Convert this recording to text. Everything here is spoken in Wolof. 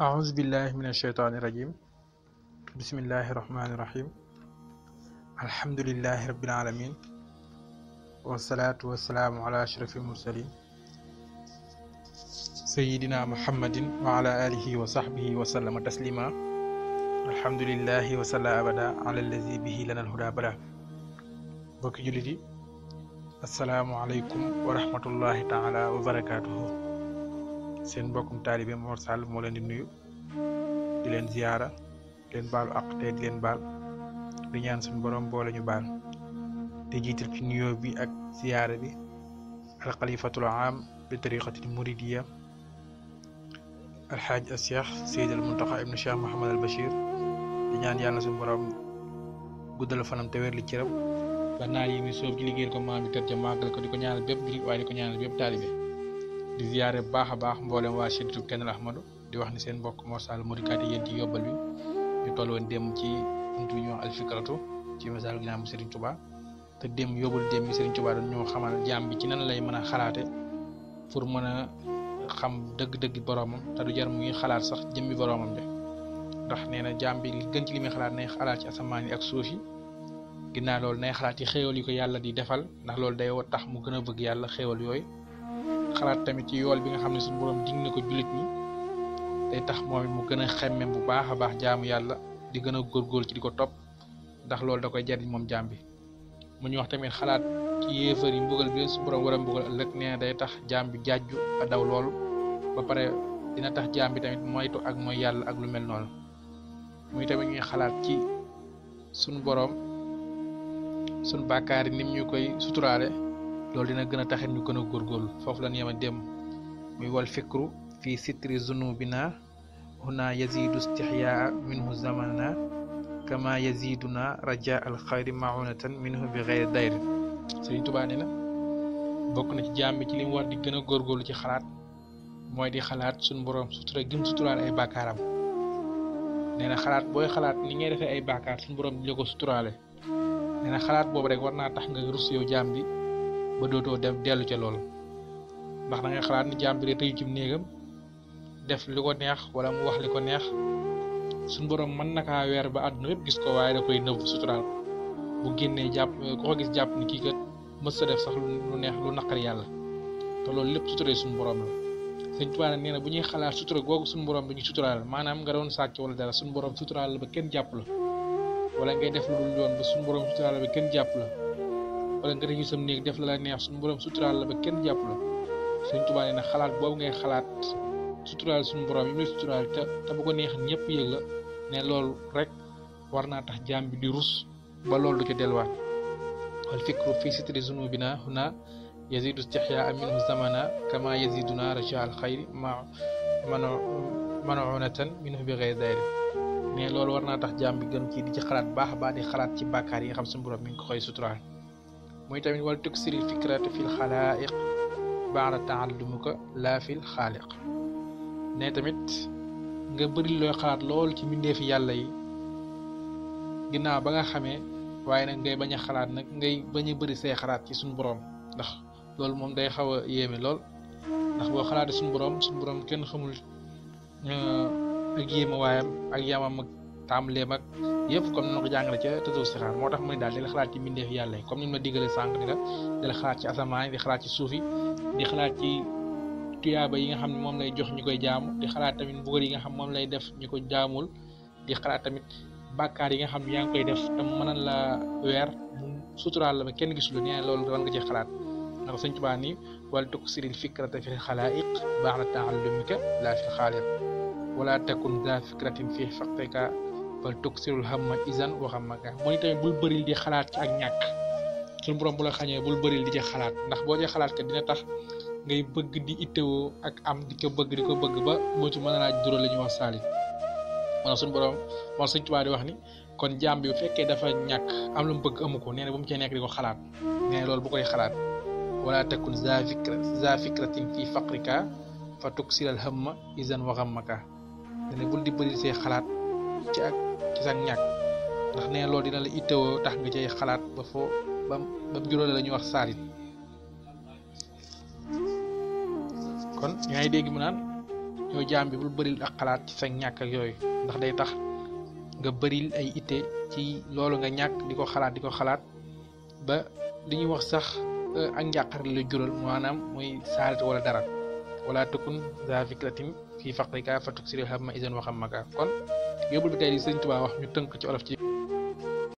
أعوذ بالله من الشيطان الرجيم بسم الله الرحمن الرحيم الحمد لله رب العالمين والصلاة والسلام على أشرف المرسلين سيدنا محمد وعلى آله وصحبه وسلم تسليما الحمد لله وصلى أبدا على الذي به لنا الهدى بدا بك جلدي السلام عليكم ورحمة الله تعالى وبركاته seen mbokkum taalibe Mor Sall moo leen di nuyu di leen ziyaara di leen baalu àq te di leen baal di ñaan suñu borom boole ñu baal te jiital ci nuyoo bi ak ziyaara bi alxalifatul aam bi tariqatil muridiya alxaaj al cheikh Seydi al Muntaxa ibnu Cheikh Mahamad al Bachir di ñaan yàlla suñu borom guddal fanam te wér li cëram ba naal yi muy soob ci liggéeyal ko maam bi tër ja màggal ko di ko ñaanal bépp jullit waaye di ko ñaanal bépp taalibe di ziyaare bu baax a baax mboolem waa Cheikhul Kenn Ahmadu di wax ni seen mbokk Mor Sall moo dikkaat yéen ci yóbbal bi ñu toll woon dem ci buntu bi ñuy wax alfikratu ci Masaalikul Jinaan bu Serigne Touba te dem yóbbul dem bi Serigne Touba dañ ñoo xamal jaam bi ci nan lay mën a xalaate pour mën a xam dëgg-dëgg boromam te du jar muy xalaat sax jëmmi boromam de ndax nee na jaam bi li gën ci li muy xalaat nay xalaat ci asamaan yi ak suuf yi ginnaaw loolu nay xalaat ci xéewal yi ko yàlla di defal ndax loolu day tax mu gën a bëgg yàlla xéewal yooyu xalaat tamit ci yool bi nga xam ne suñu borom dig na ko jullit ñi day tax moom it mu gën a xemmem bu baax a baax jaamu yàlla di gën a góorgóorlu ci di ko topp ndax loolu da koy jariñ moom jaam bi mu ñu wax tamit xalaat ci yéefar yi mbugal bi suñu borom war a mbugal ëllëg nee na day tax jaam bi jaaju a daw loolu ba pare dina tax jaam bi tamit moytu ak mooy yàlla ak lu mel noonu muy tamit ñuy xalaat ci suñu borom suñu bàkkaar yi nim ñu koy suturaale loolu dina gën a taxit ñu gën a góorgóorlu foofu la ñu yema dem muy wal fikru fi sitri zunubina huna yazidu istihyaa minhu zamana kama yaziduna raja al xayri maunatan minhu bi xeyri dayri Sëriñ Tuubaa nee na bokk na ci jaam bi ci li mu war di gën a góorgóorlu ci xalaat mooy di xalaat suñu borom sutura gim suturaal ay bàkkaaram nee na xalaat booy xalaat ni ngay defee ay bàkkaar suñu borom di la ko suturaale nee na xalaat boobu rek war naa tax nga rus yow jaam bi ba dootoo dem dellu ca loolu ndax da ngay xalaat ni jaam bi de tëju ci néegam def li ko neex wala mu wax li ko neex suñ borom mën na kaa weer ba àdduna yëpp gis ko waaye da koy nëbb suturaal bu génnee jàpp ku ko gis jàpp ni kii kat mës sa def sax lu neex lu naqari yàlla te loolu lépp suturee suñu borom la Sëñ Tuubaa nee na bu ñuy xalaat sutura googu suñu borom dañuy suturaal maanaam nga doon sàcc wala dara suñu borom suturaal la ba kenn jàpp la wala ngay def lu dul yoon ba suñu borom suturaal la ba kenn jàpp la wala nga tëju sam néeg def la neex suñu borom suturaal la ba kenn jàpp la Sëñ Tuubaa nee na xalaat boobu ngay xalaat suturaal suñu borom yi mu lay suturaal te bu ko neex ñëpp yëg la ne loolu rek war naa tax jaam bi di rus ba loolu du ca delluwaat wal fikru fi sitri zunubina huna yazidu istihyaa minhu zamana kama yaziduna raja al xayri manuunatan minhu bi xeyri dayri ne loolu war naa tax jaam bi gën ci di ci xalaat baax a baax di xalaat ci bàkkaar yi nga xam suñu borom mi ngi ko koy suturaal muy tamit wal tuksiril fikrata fil xalaa'iq ba'da ta'allumuka laa fil xaaliq ne tamit nga bëri looy xalaat lool ci mbindeefi yàlla yi ginnaaw ba nga xamee waaye nag ngay bañ a xalaat nag ngay bañ a bëri say xalaat ci suñu borom ndax loolu moom day xaw a yéeme lool ndax boo xalaatee suñu borom kenn xamul ak yéeme waayam ak yamam ak tàmbaleem ak yëpp comme ni ma ko jàngale ca tësoo si xaar moo tax mu ne daal di la xalaat ci mbindeef yàlla yi comme ni ma digale sànq di la xalaat ci asamaan yi di xalaat ci suuf yi di xalaat ci tuyaaba yi nga xam ne moom lay jox ñi koy jaamu di xalaat tamit mbugal yi nga xam moom lay def ñi ko jaamul di xalaat tamit bàkkaar yi nga xam ne yaa ngi koy def te mënal la weer mu suturaal la ba kenn gisul nee na loolu war nga ci xalaat ndax Sëñ Tuubaa ni wal tuksiril fikrata fil xalaa'iq ba'da ta'allumika laa fil xaaliq wala takun za fikratin fi faqtika bal tuksirul hamma izan wa hammaka mooy tamit bul bëril di xalaat ci ak ñàkk suñu borom bu la xañee bul bëril di ci xalaat ndax boo ci xalaat kat dina tax ngay bëgg di ittewoo ak am di ko bëgg ba moo ci mën a laaj juróom la ñuy wax saali wala suñu borom wala Sëñ Tuubaa di wax ni kon jaam bi bu fekkee dafa ñàkk am lu mu bëgg amu ko nee na bu mu cee nekk di ko xalaat nee na loolu bu koy xalaat wala takun za fikratin fi faqrika fa tuksiral hamma izan wa hammaka ne bul di bëril see xalaat ci sa ñàkk ndax nee loolu dina la ittewoo tax nga cay xalaat ba juróole la ñuy wax saalit kon yaa ngi dégg mu naan yow jaam bi bul bëril ak xalaat ci sa ñàkk ak yooyu ndax day tax nga bëril ay itte ci loolu nga ñàkk di ko xalaat ba li ñuy wax sax ak njàqar la jural maanaam muy saalit wala dara wala tukun za fikratin fii faqrika fa tuksiril hamma isan waxam maka kon yóbbul bi tey li Sëriñ Tuubaa wax ñu tënk ci olof ci